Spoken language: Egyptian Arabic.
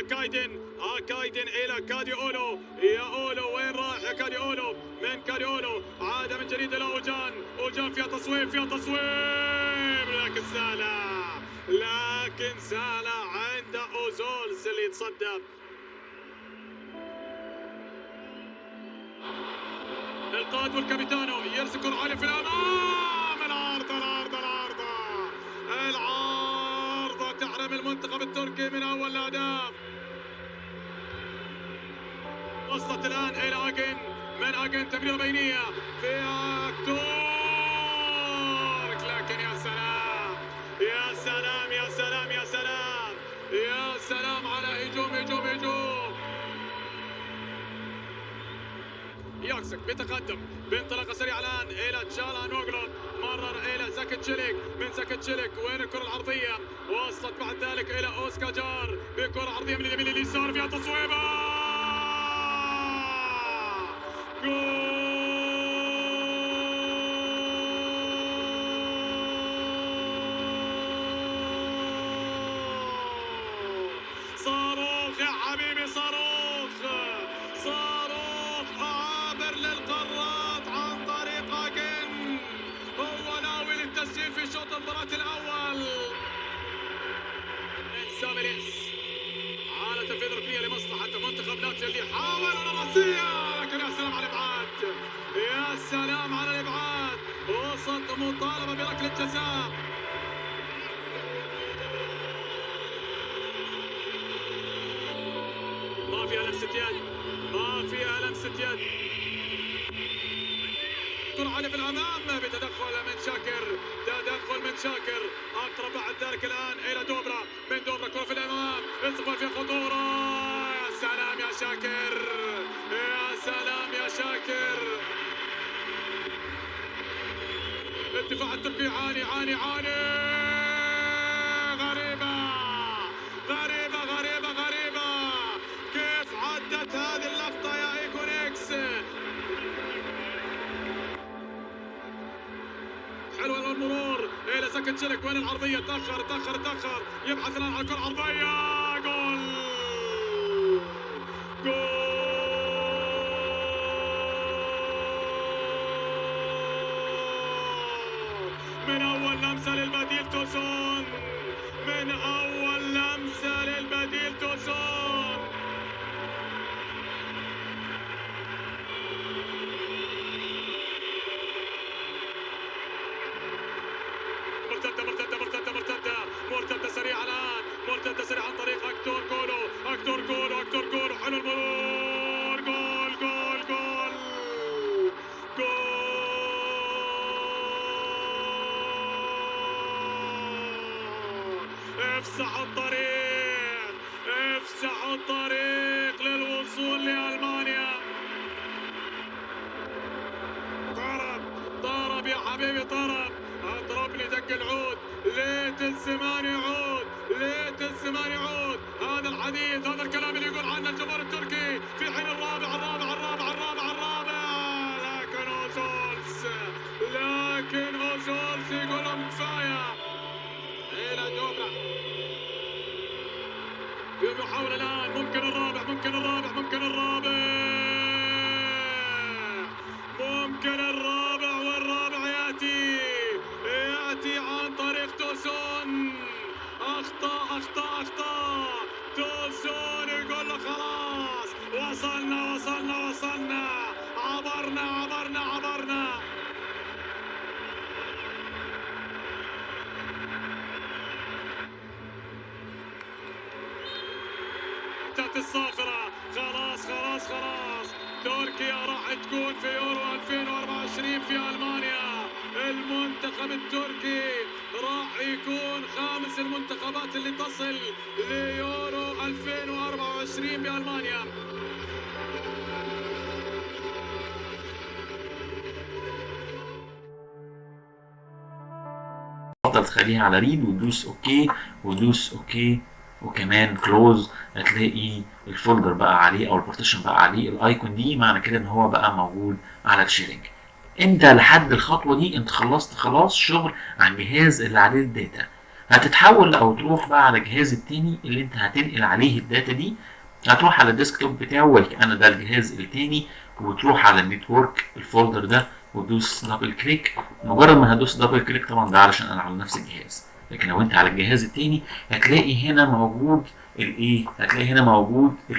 اكايدن، اكايدن الى كادي اولو، يا اولو وين رايح يا كادي اولو؟ من كادي اولو عاد من جديد الى اوجان، اوجان فيها تصويب، فيها تصويب، لكن سالة، لكن سالة عند اوزولز اللي يتصدى. القائد والكابيتانو يرسل كرة عالية في الأمام، العارضة العارضة العارضة العارضة تحرم المنتخب التركي من أول الأهداف. وصلت الآن إلى أجن، من أجن تمريرة بينية في أكتورك، لكن يا سلام يا سلام يا سلام يا سلام يا سلام على هجوم هجوم هجوم. ياكسك بيتقدم بانطلاقه سريعة الان الى تشالهانوغلو، مرر الى زكي تشيليك، من زكي تشيليك وين الكره العرضية؟ وصلت بعد ذلك الى اوسكا جار بكره عرضية من اليمين لليسار فيها تصويبه، جول. صاروخ يا حبيبي، صاروخ، صاروخ عابر للقارات عن طريق أجن، هو ناوي للتسجيل في شوط المباراة الأول. من ساميليس على تنفيذ ركنية لمصلحة منتخب لاتسيو اللي حاول الرأسية، لكن يا سلام على الإبعاد، يا سلام على الإبعاد، وسط مطالبة بركلة جزاء. ما فيها لمسة يد، ما فيها لمسة يد. كرة عالية في الأمام بتدخل من شاكر، تدخل من شاكر، أقرب بعد ذلك الآن إلى دوبرا، من دوبرا كرة في الأمام، استقبال في خطورة، يا سلام يا شاكر، يا سلام يا شاكر. الدفاع التركي عاني عاني عاني، غريبة غريبة غريبة غريبة، كيف عدت هذه اللقطة يا ايكونكس؟ حلوة المرور الى زكي تشيلك، وين العرضية؟ تأخر تأخر تأخر، يبحث الآن عن كرة عرضية، جول جول. من أول لمسة للبديل توسون، من أول لمسة للبديل توسون. مرتدة مرتدة مرتدة مرتدة مرتدة سريعة الآن، مرتدة سريعة عن طريق أكتور كولو، أكتور كولو، أكتور كولو، حلو المرور، جول جول جول جول. افسحوا الطريق، افسحوا الطريق للوصول لألمانيا. طرب طرب يا حبيبي طرب، اضرب لي دق العود، ليت الزمان يعود، ليت الزمان يعود. هذا الحديث، هذا الكلام اللي يقول عنه الجمهور التركي في حين الرابع الرابع الرابع الرابع الرابع، لكن اوزولز، لكن اوزولز يقول لهم كفاية. الى دوبرا في محاولة الآن، ممكن الرابع، ممكن الرابع، ممكن الرابع، ممكن الرابع، والرابع يأتي، يأتي عن طريق توسون. أخطأ أخطأ أخطأ توسون، يقول له خلاص وصلنا وصلنا وصلنا، عبرنا عبرنا عبرنا. تحت الصافرة، خلاص خلاص خلاص، تركيا راح تكون في يورو 2024 في ألمانيا. المنتخب التركي راح يكون خامس المنتخبات اللي تصل ليورو 2024 بألمانيا. تفضل تخليها على read وتدوس okay وتدوس okay وكمان close، هتلاقي ال folder بقى عليه او ال partition بقى عليه ال icon دي، معنى كده ان هو بقى موجود على ال sharing. انت لحد الخطوة دي انت خلصت خلاص شغل على الجهاز اللي عليه ال data. هتتحول او تروح بقى على الجهاز التاني اللي انت هتنقل عليه ال data دي. هتروح على ال desktop بتاعه، وكأن ده الجهاز التاني، وتروح على ال network ال folder ده وتدوس double click. مجرد ما هتدوس double click، طبعا ده علشان انا على نفس الجهاز، لكن لو انت على الجهاز التاني هتلاقي هنا موجود الايه؟ هتلاقي هنا موجود ال